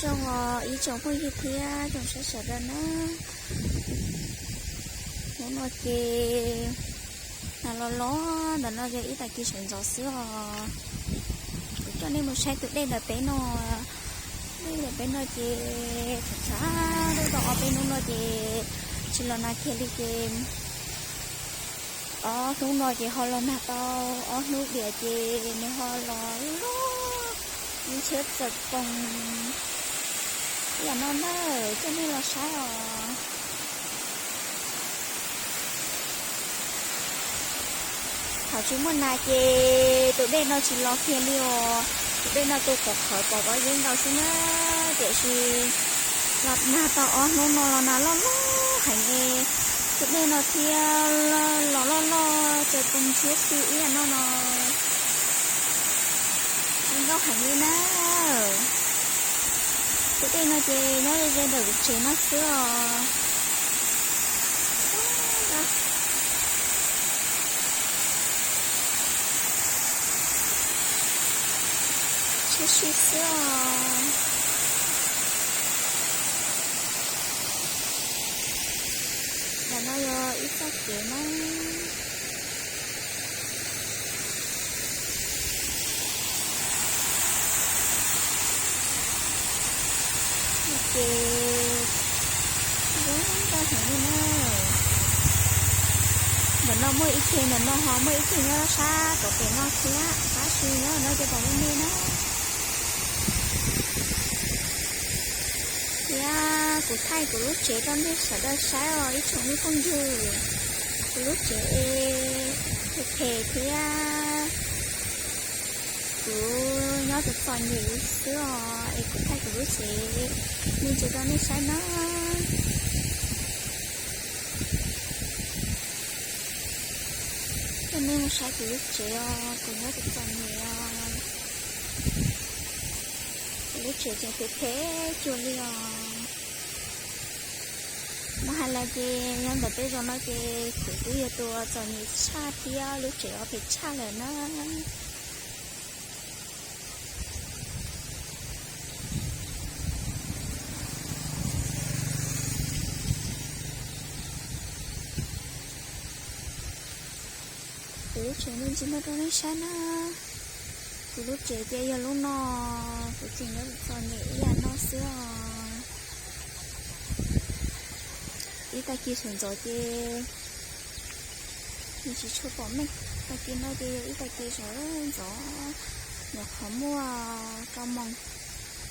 Zoo os ib tsoom phooj ywg thiab tsoom saib sawv daws na. Hnub no ces nag los los ntawm no yog ib tag kis sawv ntxov xwb os. Kuv coj nej mus saib tus dej ntawm peb no. Dej ntawm peb no ces tshav tshav lub tau ob peb hnub no ces tsis los nag kiag li ces ob hnub no ces ho los nag tau ob hnub diam ces nws ho los loj loj, ib txhiab txawm poo ib yam no na, coj nej los saib os. Thaum tsis muaj nas ces tus dej no tsis los kiag li os. Tus dej no tu qhuav qhawv pom pob zeb ntau xwb na, tiam sis los nag tau ob hnub no los nag loj loj heev li. Tus dej no thiab los loj loj txawm poo nthiab xwb ib yam no no. Zoo nkauj heev li na. Tus dej no ces nyob ze ze ntawm kuv tsev no xwb os. Siab siab xwb os. Ntawm no yog ib txoj kev na. Ces zoo nkauj heev li na. Ntawm no muaj ib ceg, ntawm no ho muaj ib ceg nyob sab tom pem no thiab, tab sis nyob no ces pom me me na. Thiab kuv thaij kuv lub tsev rau nej sawv daws saib os ib tsoom me phooj ywg. Kuv lub tsev phem phem thiab kuv nyob txom txom nyem xwb os, es kuv thaij kuv lub tsev me ntsis rau nej saib na. Coj nej mus saib kuv lub tsev os, kuv nyob txom txom nyem os. Kuv lub tsev tseem phem phem cuag li os. Muab hais los ces nyob ntawm peb zos no ces kuv twb yog tus txom nyem tshaj thiab lub tsev os phem tshaj lawm na. Kuv lub tsev me ntsis muab rau nej saib na. Kuv lub tsev ces yog lub no, kuv tseem nyob txom nyem ib yam no xwb os. Ib tag kis sawv ntxov ces nws tsis tshua pom meej. Tag kis no ces yog ib tag kis sawv ntxov, nyuam qhuav muaj rau moos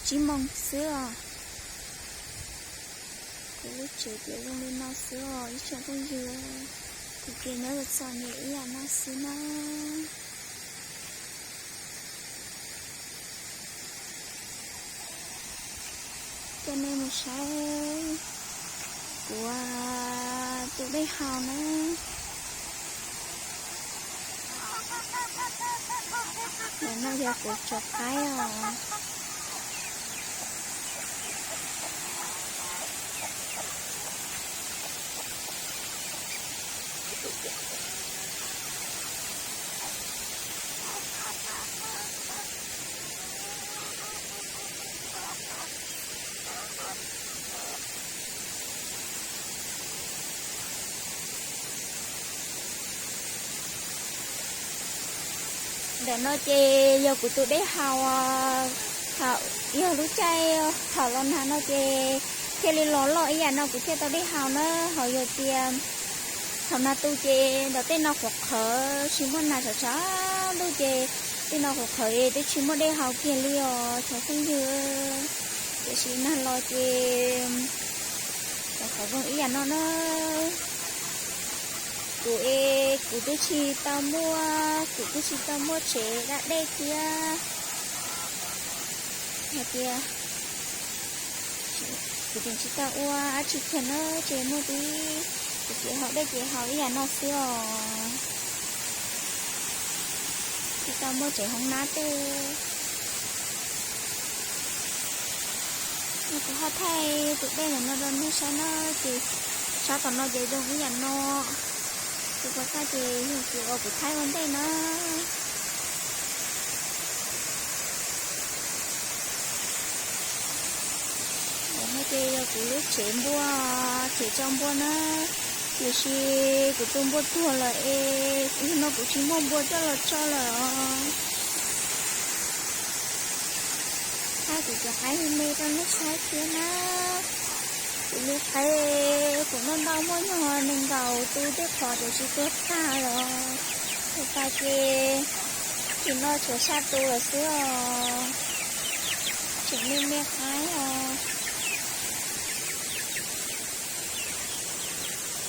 tsib moos xwb os. Kuv lub tsev ces zoo li no xwb os ib tsoom phooj ywg. Kuv ces nyob txom nyem ib yam no xwb na. Coj nej mus saib kuv tus dej haus na. Ntawm no yog kuv tsuas qaib os. Ntawm no ces yog kuv tus dej haus, thaum yog lub caij thaum los nag no ces thiaj li los loj ib yam no kuv thiaj tau dej haus na. Ho yog tias thaum nag tu ces ntawm tej no qhuav qhawv tsis muaj nas, tshav tshav ntuj ces tej no qhuav qhawv twb tsis muaj dej haus kiag li os cov phooj ywg. Tiam sis nag los ces qhuav qhawv zoo ib yam no na. Kuv es kuv twb tsis tau muaj, kuv twb tsis tau muaj tsev da dej thiab. Hais tias kuv tseem tsis tau ua dab tsi kiag na, ces muaj tib, kuv ces haus dej ces haus ib yam no xwb os. Tsis tau muaj tsev hoob nab tej. Kuv ho thaij tus dej ntawm no rau nej saib na, ces sab tom no ces zoo ib yam no. Tus puas tag ces yog tus uas kuv thaij ua ntej na. No ces yog kuv lub tsev npua, tsev tso npua na, tiam sis kuv tus npua tuag lawm es no kuv tsis muaj npua coj los tso lawm os. Hab kuv cov qaib me me rau nej saib thiab na. Kuv li qe, kuv noj ntau muaj nyuag nees nkaum tus tej qhov tiam sis tuag tag lawm. Tus tas ces tsis no tshuav xya tus lawm xwb os. Tseem me me qaib os.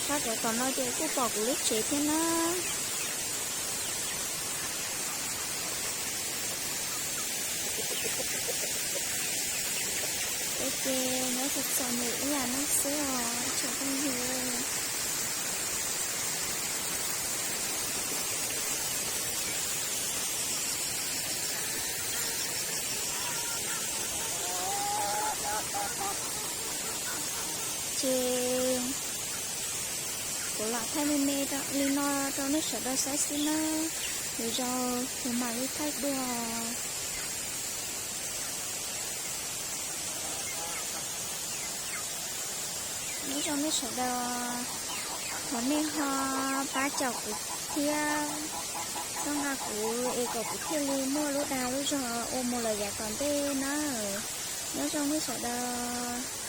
Sab rov tom no ces kuj pom kuv lub tsev thiab na. Ces nyob txom txom nyem ib yam no xwb os tsoom phooj ywg. Ces kuv lam thaij me me li no rau nej sawv daws saib xwb na. Lwm zaus kuv mam li thaij dua. Nyob zoo nej sawv daws, thov nej ho pab caum kuv thiab txhawb nqa kuv es kom kuv thiaj li muaj lub dag lub zog ua mus lawm yav tom ntej na. Nyob zoo nej sawv daws.